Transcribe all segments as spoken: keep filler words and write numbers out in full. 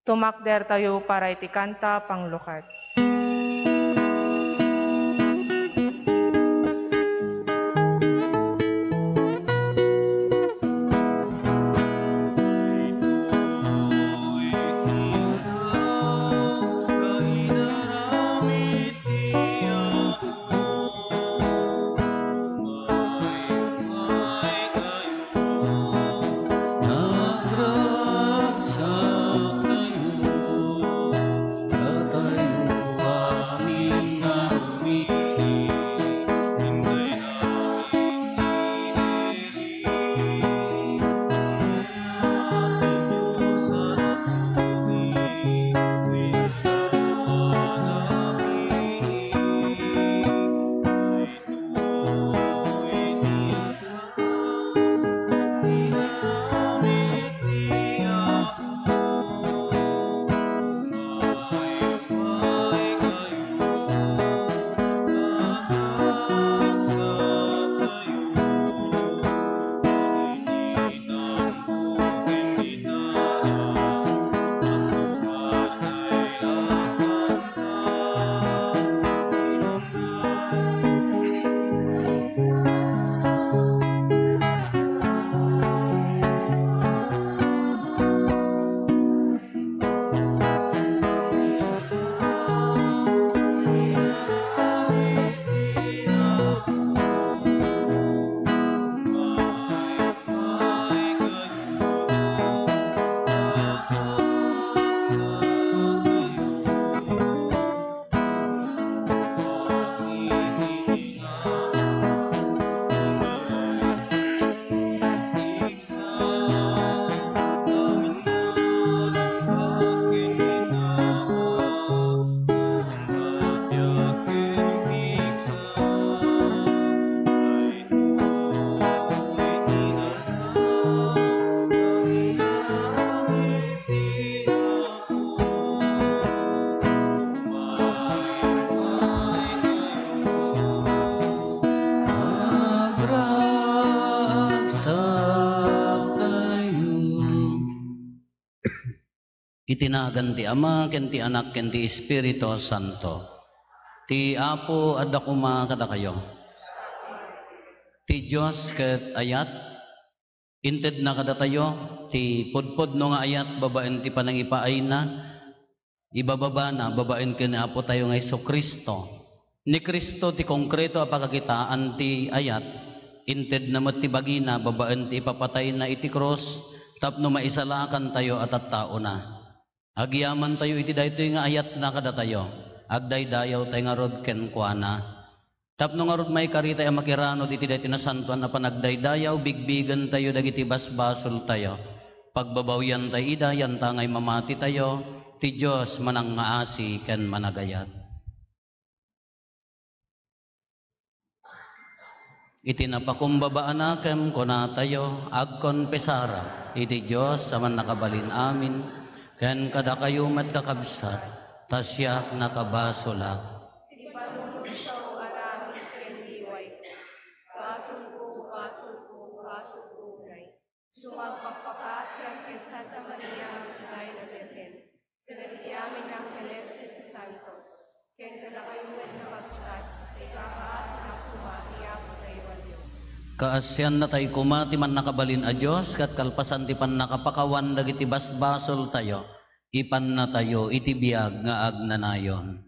Tumakdertayo para iti kanta panglukat. Agragsak tayo. Iti nagan ti Ama, ken ti Anak, ken ti Espiritu Santo. Ti Apo adda koma kadakayo. Ti Dios ket ayat, intedna kadatayo ti pudpudno nga ayat babaen ti panangipaayna, ibababana babaen ken ni Apotayo nga Jesu-Cristo. Ni Cristo ti konkreto a pakakitaan ti ayat, intedna met ti bagina babaen ti ipapatayna iti krus tapno maisalakantayo a tattaona. Agyamantayo iti daytoy nga ayatna kadatayo. Agdaydayawtay ngarud kenkuana. Tapno ngarud maikaritay a makiranud iti daytoy nasantoan a panagdaydayaw, bigbigentayo dagiti basbasoltayo. Pagbabawiantay ida, yantangay mamatitayo, ti Dios manangngaasi ken managayat. Iti napakumbaba a nakem, kunatayo, agkonfesarak iti Dios a Mannakabalin Amin, ken kadakayo met, kakabsat, ta siak nakabasolak. Ti panunotko, aramid ken liwayko. Basolko, basolko, basolko unay. Isu nga agpakpakaasiak ken Santa Maria nga Inay a Birhen, ken dagiti amin nga angheles ken santos, ken kadakayo met, kakabsat, ta ikakaasak koma ti Apotayo a Dios. Kaasiannatay koma ti Mannakabalin a Dios, ket kalpasan ti pannakapakawan dagiti basbasoltayo, ipannatayo iti biag nga agnanayon.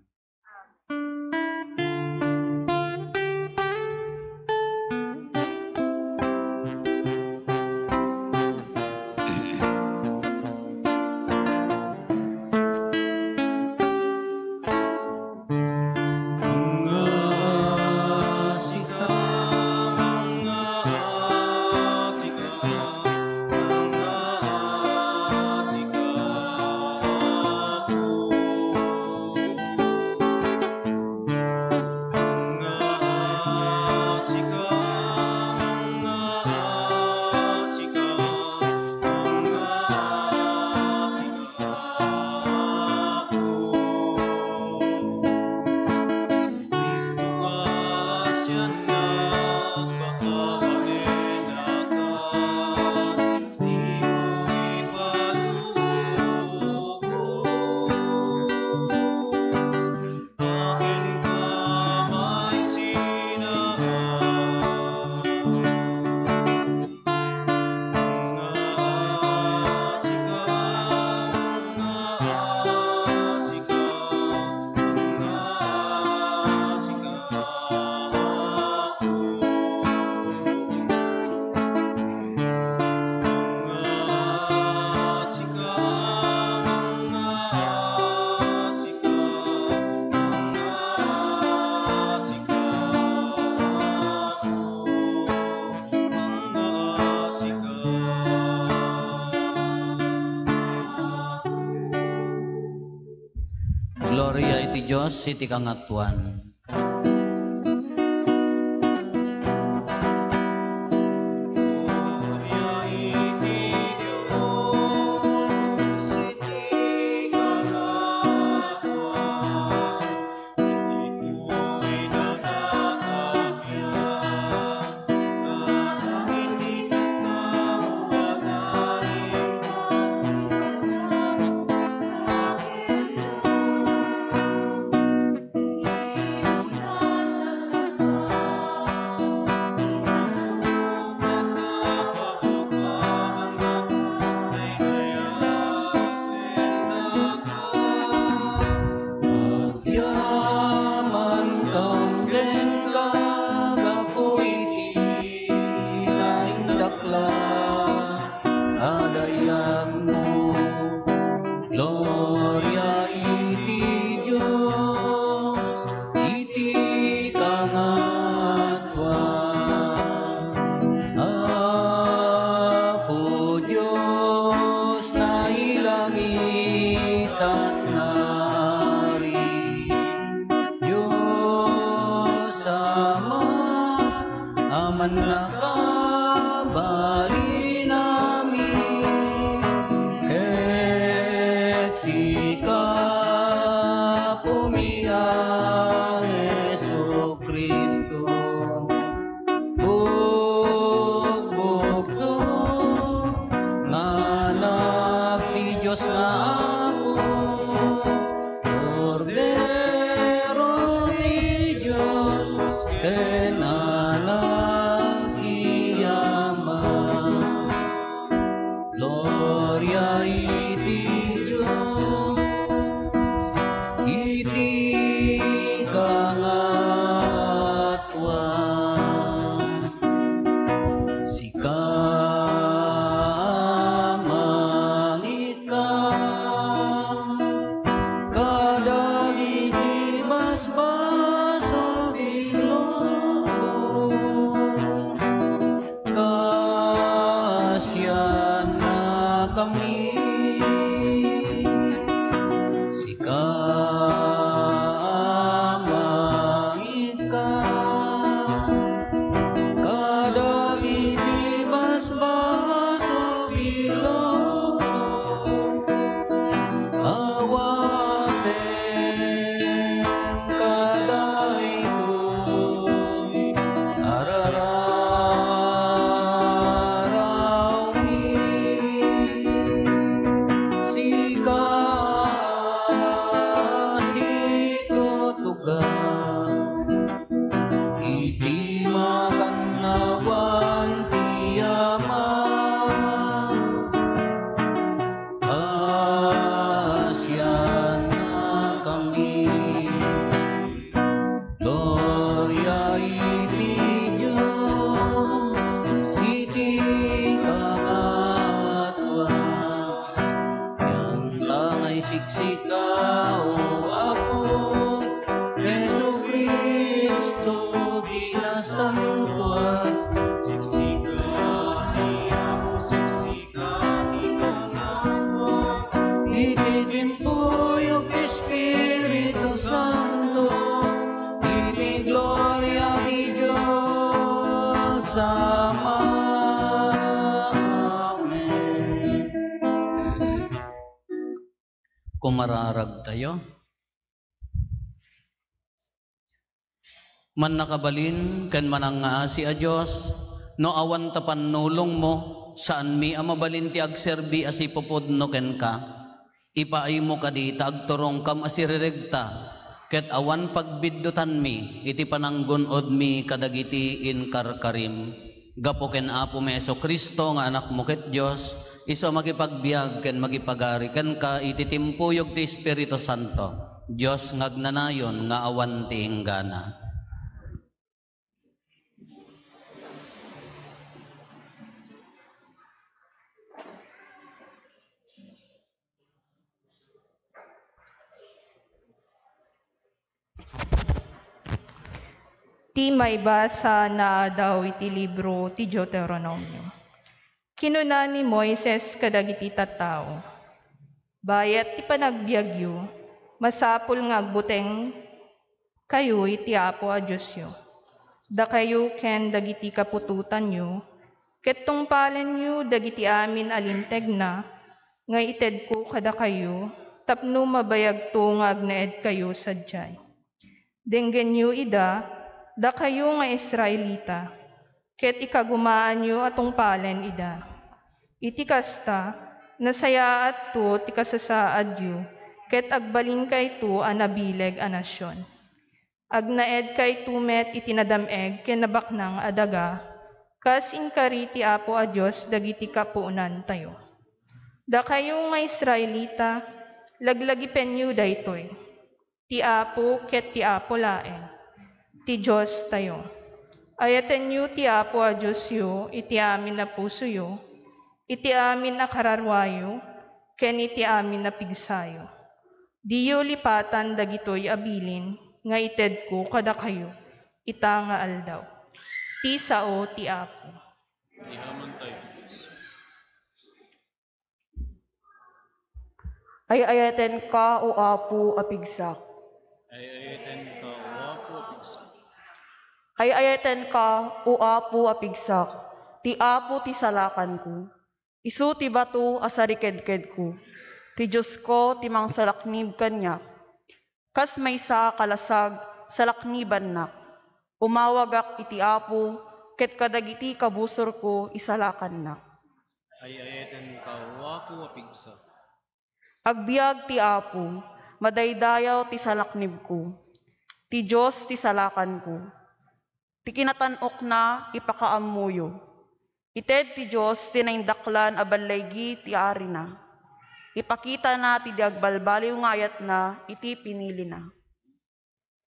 Gloria iti Dios iti kangatoan. Agyamankam kenka gapu iti naindaklan a dayagmo. Gloria iti Dios iti kangatoan. Apo Dios, nailangitan nga Ari, Dios Ama a mannakabalin amin, ket sika pumia, Jesu-Cristo. Bugbugto nga Anak ti Dios nga Apo, Kordero ti Dios, ken Anak ti Ama. Gloria iti Dios iti kangatoan. Sika mangika kadagiti basbasol ti lubong. Kaasiannakami, sika a mangika kadagiti basbasol ti lubong. Awaten kadaytoy a rararawmi, sika situtugaw iti makannawan ti Ama. Kaasiannakami. Gloria iti Dios iti kangatoan. Pianta nga isiksika, O Apo, Jesu-Cristo ti nasantoan. Siksika ni Apo, siksika ni Kangatoan. Iti timpuyog ti Espiritu Santo, iti gloria ti Dios Ama. Amen. Kumararagtayo. Mannakabalin ken manangngaasi a Dios, no awan ta pannulongmo, saanmi a mabalin ti agserbi a sipupudno kenka. Ipaaymo kadi ta agturongkam a siriregta, ket awan pagbiddutanmi iti pananggun-odmi kadagiti inkarkarim. Gapu ken Apomi Jesu-Cristo nga Anakmo ket Dios, isu a makipagbiag ken makipagari kenka iti timpuyog ti Espiritu Santo, Dios nga agnanayon nga awan ti inggana. Ti maibasa naadaw iti libro ti Deuteronomio. Kinuna ni Moises kadagiti tattao, "Bayat ti panagbiagyo, Masapul nga agbuteng kayo iti Apo a Diosyo, dakayo ken dagiti kaputotanyo, ket tungpalenyo dagiti amin a lintegna nga itedko kadakayo tapno mabayagto nga agnaedkayo sadiay. Denggenyo ida, dakayo nga Israelita, ket ikagumaanyo a tungpalen ida. Iti kasta, nasayaatto ti kasasaadyo, ket agbalinkayto a nabileg a nasion. Agnaedkayto met iti nadam-eg ken nabaknang a daga, kas inkari ti Apo a Dios dagiti kapuonantayo. Dakayo nga Israelita, laglagipenyo daytoy. Ti Apo ket ti Apo laeng, ti Diostayo. Ayatenyo ti Apo a Diosyo iti amin a pusoyo, iti amin a kararuayo, ken iti amin a pigsayo. Diyo lipatan dagitoy a bilin nga itedko kadakayo ita nga aldaw. Ti sao ti Apo. Ihaman tayo, Dios. Ay-ayatenka, O Apo a pigsak. Ay-ayatenka, O Apo a pigsak. Ay-ayatenka, O Apo a pigsak. Ti Apo ti salakanko. Isu ti bato a sarikedkedko. Ti Diosko ti mangsalaknib kaniak. Kas maysa a kalasag, salaknibannak. Umawagak iti Apo, ket kadagiti kabusorko, isalakannak. Ay-ayatenka, O Apo a pigsak. Agbiag ti Apo, madaydayaw ti salaknibko. Ti Dios ti salakanko. Ti kinatan-okna, ipakaammoyo. Ited ti Dios ti naindaklan a ballaygi ti arina. Ipakitana ti di agbalbaliw nga ayatna iti pinilina.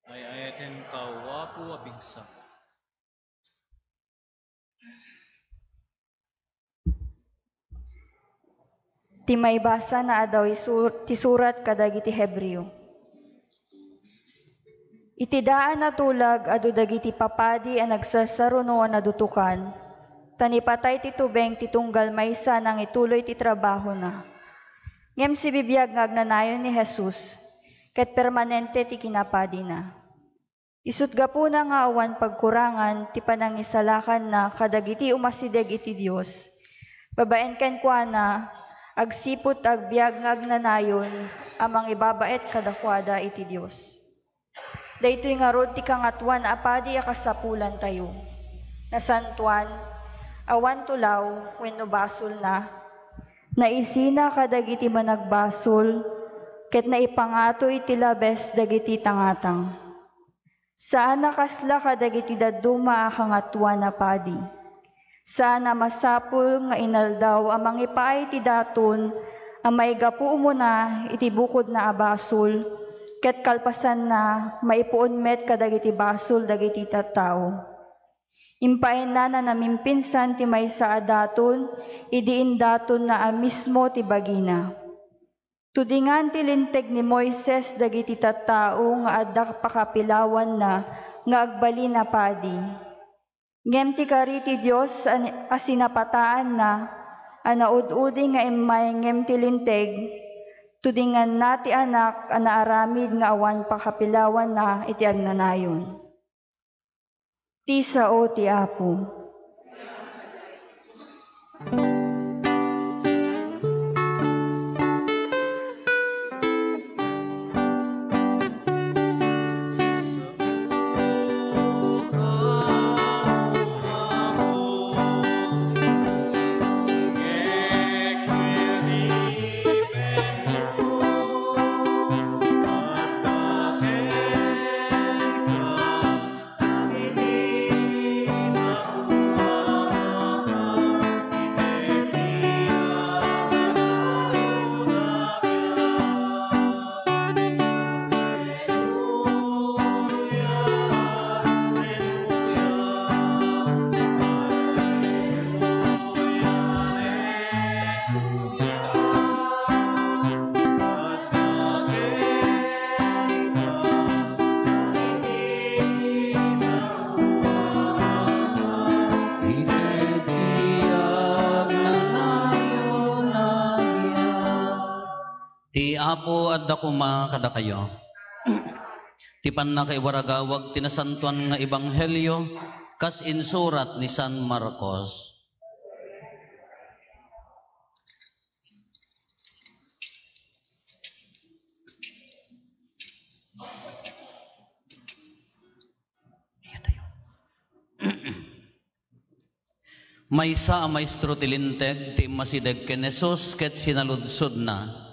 Ay-ayatenka, O Apo a pigsak. Ti maibasa nga addaw isur-, ti surat kadagiti Hebreo. Iti daan a tulag, adu dagiti papadi a nagsarsaruno a nadutokan, ta nipatay ti tubeng ti tunggal maysa nangituloy ti trabahona. Ngem sibibiag nga agnanayon ni Jesus, ket permanente ti kinapadina. Isut' gapuna nga awan pagkurangan ti panangisalakanna kadagiti umasideg iti Dios, babaen kenkuana, agsipud ta agbiag nga agnanayon a mangibabaet kadakuada iti Dios. Daytoy ngarud ti Kangatoan a Padi a kasapulantayo. Nasantoan, awan tulaw wenno basolna. Naisina kadagiti managbasol, ket naipangato iti labes dagiti tangatang. Saan a kasla kadagiti dadduma a Kangatoan a Padi. Saan a masapul nga inaldaw a mangipaay ti daton a maigapu umuna iti bukodna a basol, ket kalpasanna, maipuon met kadagiti basol dagiti tattao. Impaayna a namimpinsan ti maysa a daton idi indatonna a mismo ti bagina. Tudingan ti linteg ni Moises dagiti tattao nga adda pakapilawanna nga agbalin a padi. Ngem ti kari ti Dios a, a sinapataanna a naud-udi nga immay ngem ti linteg, tudinganna ti Anak a naaramid nga awan pakapilawanna iti agnanayon. Ti sao ti Apo. Ti Apo adda koma kadakayo. Ti pannakaiwaragawag ti nasantoan nga ebanghelio kas insurat ni San Marcos. Maysa a maestro ti Linteg ti immasideg ken Jesus ket sinaludsodna,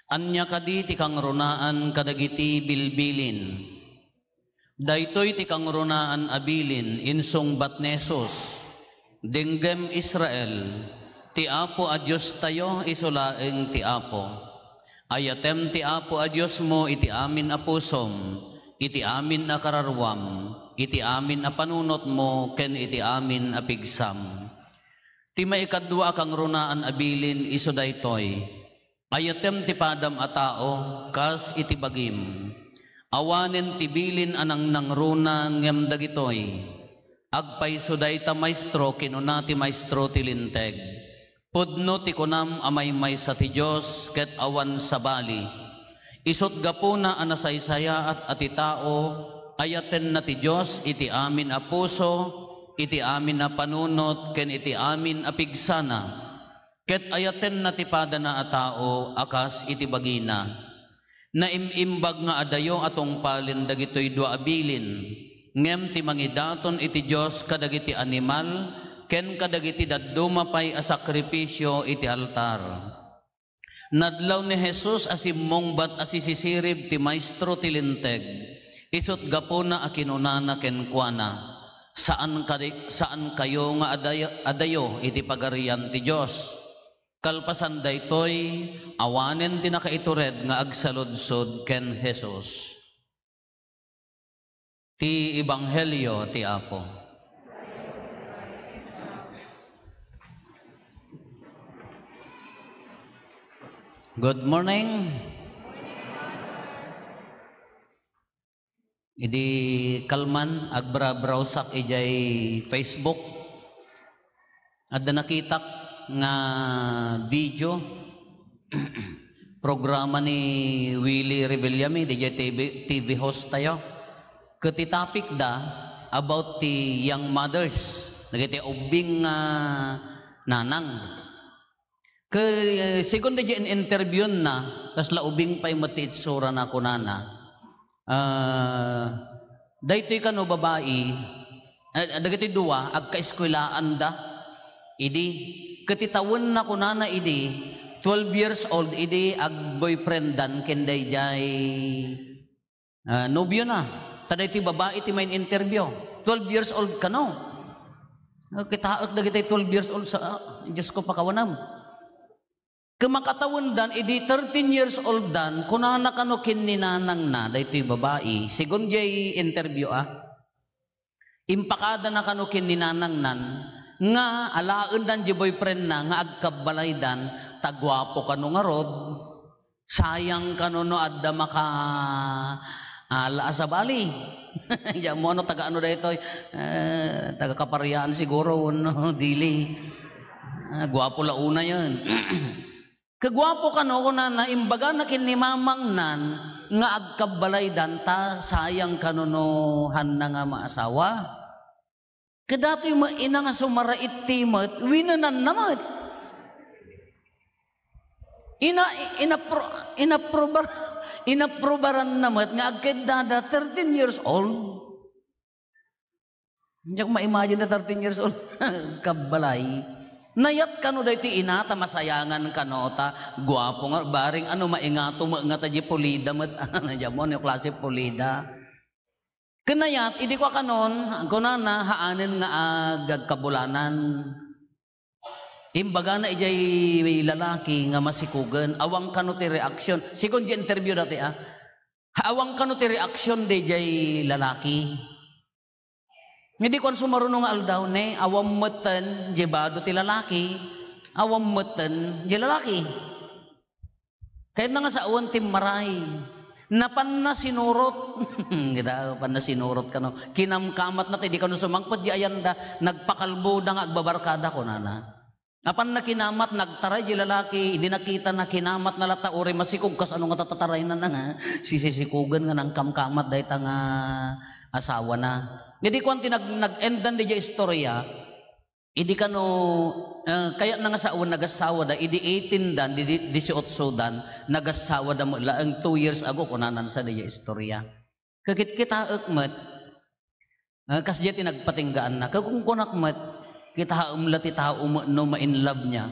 "Ania kadi ti kangrunaan kadagiti bilbilin?" "Daytoy ti kangrunaan a bilin," insungbat ni Jesus, "Denggem, Israel, ti Apo a Diostayo isu laeng ti Apo. Ayatem ti Apo a Diosmo iti amin a pusom, iti amin a kararuam, iti amin a panunotmo, ken iti amin a pigsam." Ti maikadua a kangrunaan a bilin isu daytoy, "Ayatem ti padam a tao kas iti bagim." Awanen ti bilin a nangnangruna ngem dagitoy. Agpayso dayta maestro, kinuna ti maestro ti Linteg, "Pudno ti kunam a maymaysa ti Dios ket awan sabali. Isut' gapuna a nasaysayaat a ti tao, ayatenna ti Dios iti amin a puso, iti amin a panunot, ken iti amin a pigsana. Ket ayatenna ti padana a tao a kas iti bagina." Naim-imbag nga adayo a tungpalen dagitoy dua a bilin, ngem ti mangidaton iti Dios kadagiti animal ken kadagiti dadduma pay a sakrifisio iti altar. Nadlaw ni Jesus a simmungbat a sisisirib ti maestro ti Linteg, isut' gapuna a kinunana kenkuana, "Saan kadi-, saankayo nga aday-, adayo iti Pagarian ti Dios." Kalpasan daytoy, awanen ti nakaitured nga agsaludsod ken Jesus. Ti Ebanghelio ti Apo. Good morning. Idi kalman, agbra-browsak idiay Facebook. Adda nakitak nga video, programa ni Willie Revillame, didiay T V, T V host tayo. Ket ti topic da about ti young mothers, dagiti ubbing nga nanang. Ke-, segun daydiay in-interviewna, kasla ubing pay met ti itsurana, kunana, ah, daytoy kano babai, ah, dagitoy dua, agkaeskuelaanda idi. Ket ti tawenna, kunana, idi, twelve years old, idi agboyfriendan ken daydiay ah, nobiona. Ta daytoy babai ti main-interview. Twelve years old kano. Ah, kitaek dagiti twelve years old sa, ah, Diyos ko, pakawanam. Ket makatawendan, idi thirteen years old dan, kunana kano ken ni nanangna, daytoy babai, segun diay interview, ah, impakadana kano ken ni nanangnan, nga alaendan diay boyfriendna nga agkabbalaydan, ta guapo kano ngarud. Sayang kano no adda maka-, ala a sabali. Diyan mo, ano, taga ano daytoy? Eh, taga Kaparian siguro, no? Dili. Ah, guwapo la una yan. Kaguwapo kano, kunana, imbagana ken ni mamangnan nga agkabbalaydan, ta sayang kano no hanna nga maasawa. Kadatoy met ina nga sumarait ti met, winenanna met. Ina-, inapro-, inaprubar-, inaprubaranna met nga agkeddada thirteen years old. Diak ma-imagine na thirteen years old. Kabbalay. Nayat kano daytoy ina, ta masayangan kano, ta guapo nga, bareng ano, maingato met nga ta di pulida met. Ano, diyan mo, ano klase pulida? Ken nayat, idi kua kanon, kunana, haanen nga ag-, agkabulanan. Imbagana idiay lalaki nga masikugen, awan kano ti reaksyon. Segun diay interview dati, ah. Awan kano ti reaksyon daydiay lalaki. Idi kuan sumaruno nga aldaw, ne, awan metten diay bado ti lalaki, awan metten diay lalaki. Kayatna nga sawen ti immaray. Napanna sinurot. Kita, panna sinurot kano. Kinamkamatna ta idi kano sumangpet di ayanda, nagpakalboda nga agbabarkada, kunana. Apan nakinamat, nagtaray di lalaki, idi nakita na, kinamat na latta, uray masikog, kas ano nga tatatarayna na nga, sisisikogen nga nangkamkamat dayta nga asawana. Idi kuan ti nag-, nag-endan di istorya, idi kano, eh, kayatna nga sawen, nagassawada, idi eighteen dan, di, di, dieciocho dan, nagassawada met laeng two years ago, kunanan sa di istorya. Kakitkitaek met, ah, kasdiay ti nagpatinggaanna. Kakunkunak met, kitaem la ti tao met no ma-in love niya.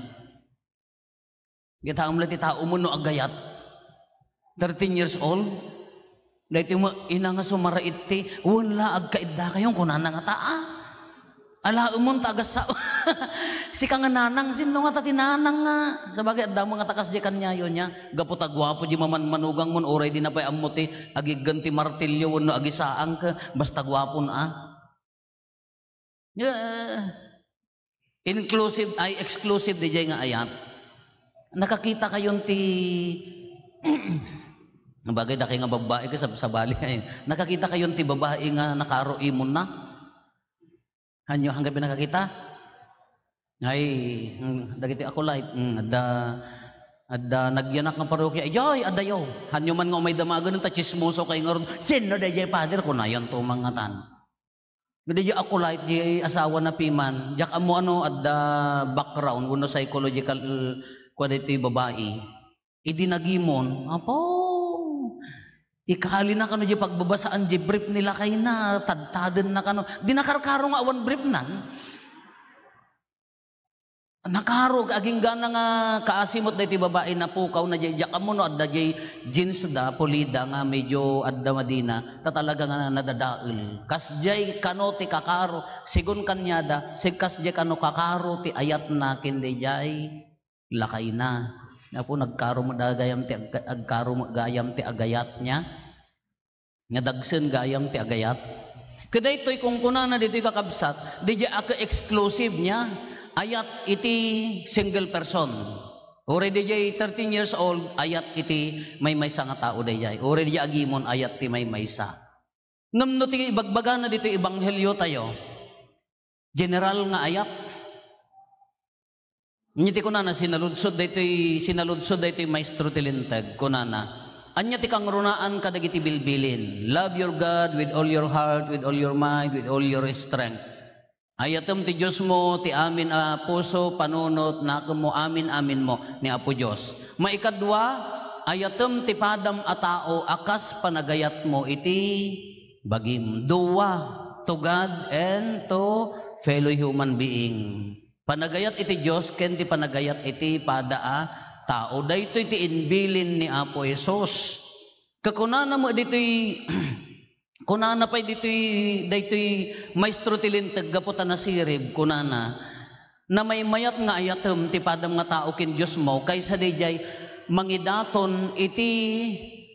Kitaem la ti tao met no agayat. Thirteen years old. Daytoy met, ina nga sumara iti, wen la agkaidda kayon, kunana nga taa. Alaemon ta agassaw. Sika nga nanang, sinno nga ta ti nanang nga? Sabagay, adda mo nga ta kasdiay kaniayo niya. Gapu ta guapo di mamanmanugangmon, uray di na pay ammo ti agiggen ti martilyo wenno agisaang ka, basta guapon a. Eh, inclusive, ay exclusive di jay nga ayat. Nakakita kayon ti, bagay, daki nga babbai ka sab-, sabali ay. Nakakita kayon ti babai nga nakaro imon na? Hanyo, hanggang pinakakita? Ay, mm, dagiti Acolyte, mm, adda, adda nagyanak nga parokya. Idiay, addayo. Hanyo man nga umay damagen, ta chismoso kay ngarud, "Sinno daydiay, Father?" Kunayon to mangngatan. Daydiay Acolyte, di asawa na piman. Diak ammo ano, adda background, wenno psychological, kua daytoy babai. Idi nagimon, apo, ikalina kano di pagbabasaan di brief ni lakayna, tadtaden na kano. Di nakarkaro nga awan brief nan. Nakaro, agingga na nga kaasi met daytoy babai, napukaw na jay, diak ammo no adda jay jeans da, pulida nga medyo adda madina, ta talaga nga nadadael. Kasdiay kano ti kakaro, sigun kaniada, sing kasdiay kano kakaro ti ayatna ken dayjay lakayna. Apo, nagkaro met gayam ti ag-, agkaro met gayam ti agayat niya. Nga dagsen gayam ti agayat. Kadaytoy kunkunana ditoy kakabsat, dayjay a ka-exclusive niya, ayat iti single person. Uray dayjay thirteen years old, ayat iti maymaysa nga tao dayjay. Uray dayjay agimon, ayat ti maymaysa. Ngem no ti ibagbagana ditoy ebanghelio tayo, general nga ayat. Anya ti kunana, sinaludsod daytoy, sinaludsod daytoy maestro ti Linteg, kunana, "Anya ti kangrunaan kadagiti bilbilin? Love your God with all your heart, with all your mind, with all your strength. Ayatem ti Diosmo ti amin a puso, panunot, nakemmo, amin-aminmo ni Apo Dios. Maikadua, ayatem ti padam a tao a kas panagayatmo iti bagim." Dua, to God and to fellow human being. Panagayat iti Dios ken ti panagayat iti pada a tao. Daytoy ti imbilin ni Apo Jesus. Kakunana met ditoy, kunana pay ditoy, daytoy maestro ti Linteg gapu ta nasirib, kunana, "Namaymayat nga ayatem ti padam nga tao ken Diosmo kaysa dayjay mangidaton iti,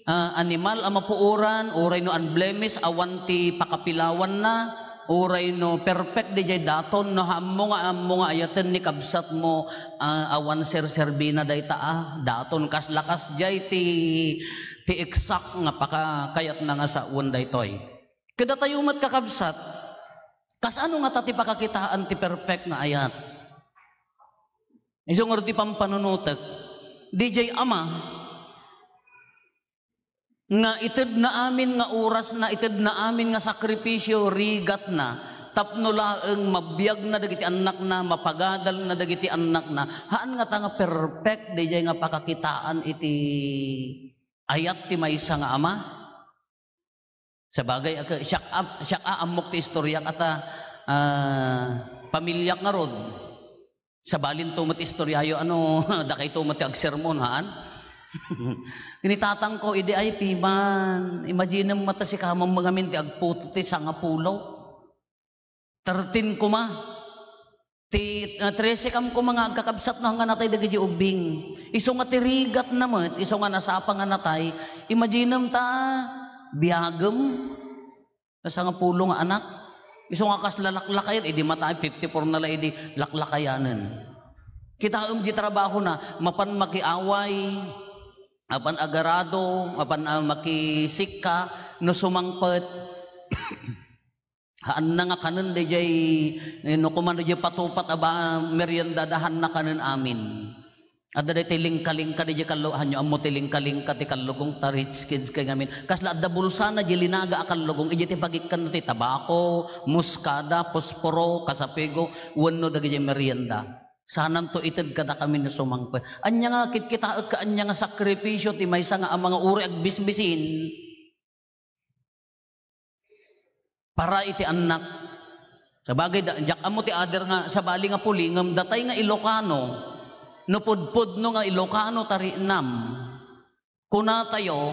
ah, animal a mapuoran, uray no unblemished, awan ti pakapilawanna, uray no perfect dayjay daton, no ammo nga, ammo nga ayaten ni kabsatmo, ah, awan serserbina dayta a daton." Kasla kasdiay ti, ti exact nga pakakayatna nga sawen daytoy. Kadatayo met, kakabsat, kasano ngata ti pakakitaan ti perfect nga ayat? Isu ngarud ti pampanunotek, dayjay ama nga itedna amin nga orasna, itedna amin nga sakripisio, rigatna, tapno laeng mabiagna dagiti annakna, mapagadalna dagiti annakna. Haan ngata nga perfect dayjay nga pakakitaan iti ayat ti maysa nga ama? Sabagay, ak-, siak a, siak a ammok ti istoryak a ta, ah, pamiliak ngarud. Sabalinto met istoryayo, ano, dakayto met ti agsermon, haan? Ni tatangko, idi ay piman, imaginem met ta sika man mangamin ti agputo ti sangapulo. Thirteen koma. Ti, ah, trese kam koma nga agkakabsat no, nga natay dagiti ubbing. Isu nga ti rigatna met, isu nga nasapa nga natay, imaginem ta biagem, ta sangapulo nga anak. Isu nga kasla laklakayan, idi matay, fifty-four na la idi laklakayanen. Kitaem di trabahona, mapan makiaway, mapan agarado, mapan, ah, makisikka, no sumangpet. Haanna nga kanen dayjay, eh, no kumano dayjay patupat a ba-, merienda, haanna kanen amin. Adda daytoy lingka-lingka dayjay kallo-, hanyo ammo ti lingka-lingka ti kallugong ta rich kids kay ngamin. Kasla adda bulsana dayjay linaga a kallugong, idiay ti pagikkan ti tabako, muskada, posporo, kasapigo, wenno dagijay merienda. Sananto ited kadakami no sumangpet. Ania nga kitkitaek ka, ania nga sakripisio ti maysa nga ama nga uray agbisbisin para iti annak. Sabagay, da-, diak ammo ti other nga sabali nga puli, ngem datay nga Ilocano, no pudpudno nga Ilocano tariinam, kunatayo,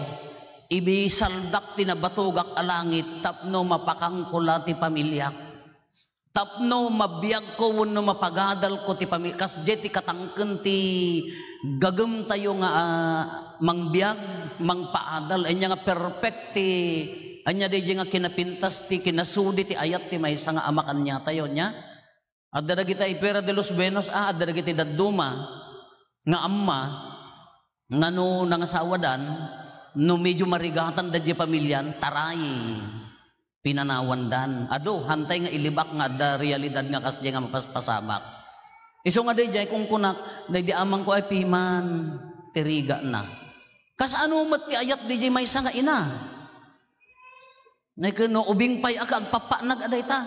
ibisaldak ti nabatugak a langit tapno mapakangko la ti pamiliak. Tapno mabiagko wenno mapagadalko ti pami-, kasdiay ti katangken ti gagemtayo nga, ah, mangbiag, mangpaadal. Ania nga perfect ti, ania dayjay nga kinapintas ti kinasudi ti ayat ti maysa nga ama kaniatayo, nia? Adda dagiti Ipera de los Buenos, ah, adda dagiti dadduma nga amma, nga no nangasawadan, no medyo marigatan dayjay pamilian, taray. Pinanawandan. Adu, hantay nga ilibak nga adda realidad nga kasdiay nga mapaspasabak. Isu nga dayjay kunkunak, daydi amangko ay piman ti rigana. Kasano met ti ayat dayjay maysa nga ina? Nay ken no ubing pay a kaagpappanag a dayta.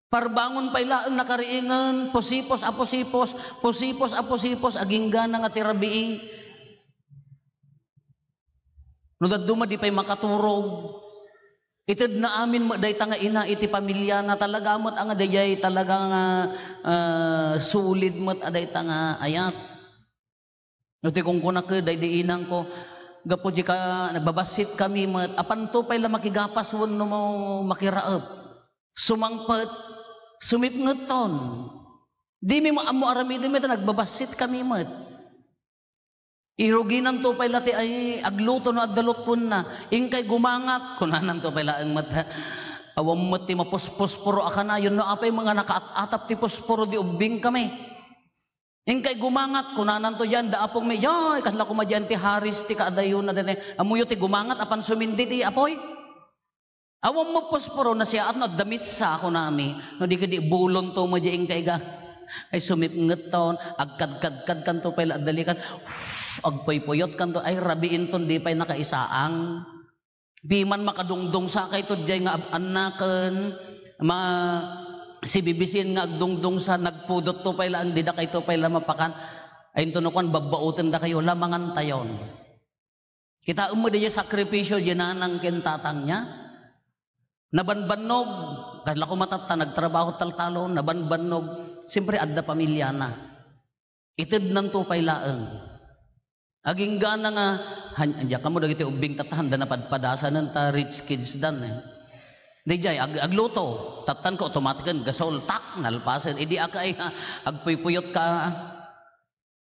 Parbangon pay laeng nakariingen, pusipos a pusipos, pusipos a pusipos, aginggana nga ti rabii. No dadduma di pay makaturog. Itedna amin met dayta nga ina iti pamiliana, talaga met a nga dayjay talaga nga, ah, solid met a dayta nga ayat. No ti kunkunak, daydi inangko, gapu di ka, nagbabassit kami met, apanto pay la makigapas wenno mo-, makiraep. Sumangpet, sumipngetton. Dimi mo ammo aramiden met, nagbabassit kami met. Iruginanto pay la ti ay agluto no adda lutponna. Inkay gumangat, kunananto pay laeng met, ha? Awan met ti mapuspuspuro a kanayon no apay mga nakaat-atap ti puspuro di ubbing kami. Inkay gumangat, kunananto diyan, da apong mi, "Jay, kasla koma diyan ti haris ti kaadayona daytoy." Ammoyo ti gumangat, apan sumindi ti apoy. Awan mo posporo, nasiaat no adda mitsa, kunami. No di kadi bulonto mo di inkay ga. Ay sumipngetton, agkadkadkadkanto pay la adda likan. Agpuypuyotkanto, ay rabiinton, di pay nakaisaang. Piman makadungdungsa kayto diay nga ab-, annaken, ma-, sibibisin nga agdungdungsa, nagpudotto pay laeng dida kayto pay la mapakan. Ay, inton no kuan, babbaoten dakayo, la mangantayon. Kitaem met diay sakripisio diay nanang ken tatang niya. Nabanbannog, kasla koma tatta, nagtrabaho taltalon, nabanbannog, siyempre, adda pamiliana. Itednanto pay laeng. Aginggana nga, han-, diak ammo dagiti ubbing tatta, handa napadpadasanen ta rich kids dan, eh. Di jay, ag-, agluto, tattan ko automatiken, gasol, tak, nalpasen. Idi aka ay, ha, agpuypuyot ka, ah.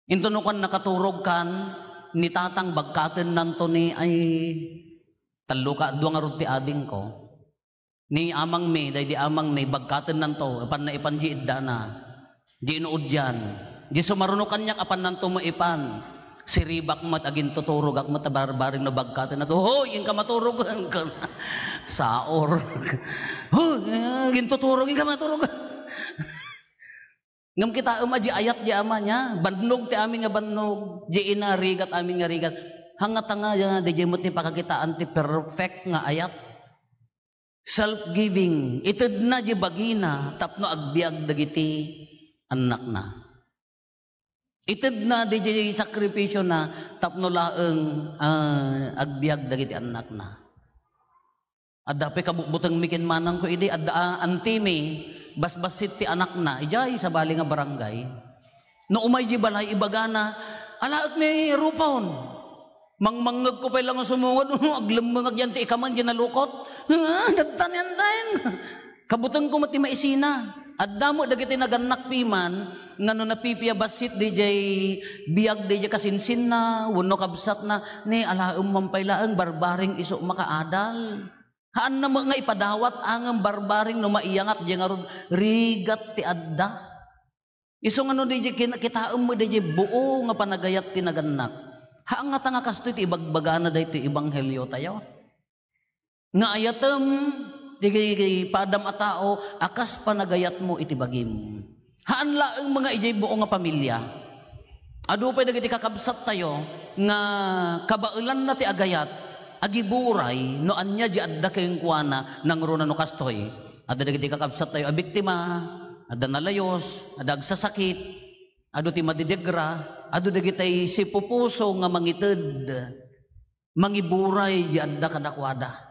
Inton no kuan, nakaturog kan, ni tatang bagkatennanto ni, ay, tallo ka, dua ngarud ti adingko. Ni amangmi, daydi amangmi, bagkatennanto, ipanna ipan di iddana. Di inuudyan. Di sumaruno kaniak, apannanto maipan. Siribak met, agintuturogak met, a barbareng no bagkatennanto. "Hoy, inka maturog." Saor. "Hoy, agintuturog, inka maturog." Ngem kitaem a di ayat di ama niya, bannog ti amin nga bannog, di ina, rigat amin nga rigat. Hangata nga, ah, di met ti pakakitaan ti perfect nga ayat. Self-giving. Itedna di bagina tapno agbiag dagiti annakna. Itedna di, di sakripisiona tapno laeng, ah, agbiag dagiti annakna. Adda pay kabutbutengmi ken manangko idi, adda, ah, antimi, basbassit ti anakna, idiay sabali nga barangay. No umay di balay, ibagana, "Alaek ni Rufon." Mangmangngegko pay la nga sumungod, aglemmengak diay ti ikaman, diay nalukot. Ah, dattan yan tayo. Kabutengko met ti maisina. Adda met dagiti nagannak piman, nga no napipiabassit diay biag diay kasinsinna, wenno kabsatna, ni alaem man pay laeng barbareng isu makaadal. Haanna met nga ipadawat a ngem barbareng no maiyangat diay ngarud, rigat ti adda. Isu nga no diay kin-, kitaem met diay buo nga panagayat ti nagannak. Haangata nga kastoy ti ibagbagana daytoy ebanghelio tayo. Nga ayatem, Ti padam a tao a kas panagayatmo iti bagim. Haan laeng nga idiay buo nga pamilya. Adu pay dagiti kakabsattayo nga kabaelanna ti agayat, agiburay no ania di adda kenkuana nangruna no kastoy. Adda dagiti kakabsattayo a biktima, adda nalayos, adda agsasakit, adu ti madidegra, adu dagiti sipupuso nga mangited, mangiburay di adda kadakuada.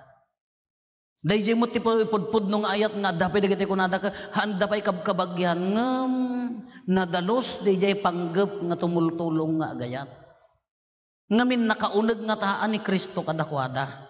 Daydiay met ti pu-, pudpudno nga ayat nga adda pay dagiti kunada ket haanda pay kabkabagyan, ngem nadalus daydiay panggep nga tumultulong nga agayat. Ngamin nakauneg nga taan ni Cristo kadakuada.